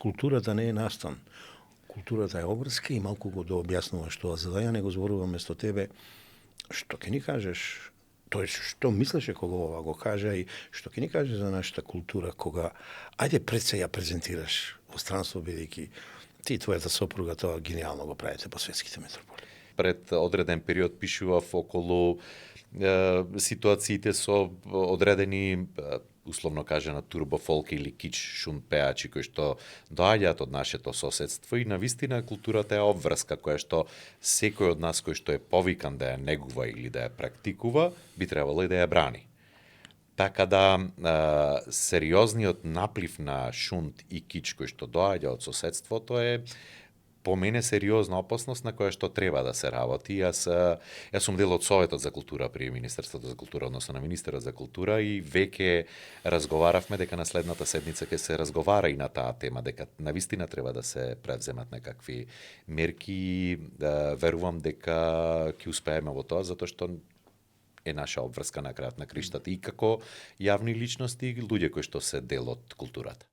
културата не е настан. Културата е обврска и малку го дообјаснуваш тоа, за да ја не го зборувам место тебе, што ќе ни кажеш, тој што мислеше кога ова го кажа и што ќе ни кажеш за нашата култура кога, ајде пред се ја презентираш во странство, бидејќи ти и твојата сопруга тоа гениално го правите по светските метрополи. Пред одреден период пишував околу ситуациите со одредени условно кажано турбофолк или кич шун пеачи кои што доаѓаат од нашето соседство и навистина културата е обврска која што секој од нас кој што е повикан да ја негува или да ја практикува би требало и да ја брани. Така да сериозниот наплив на шунт и кич кој што доаѓа од соседството е по мене сериозна опасност на која што треба да се работи. Јас сум дел од Советот за култура при Министерството за култура, односно на Министерот за култура и веќе разговаравме дека на следната седница ќе се разговара и на таа тема, дека навистина треба да се превземат некакви мерки и верувам дека ќе успееме во тоа, затоа што е наша обврска на крајот на криштата и како јавни личности и луѓе кои што се дел од културата.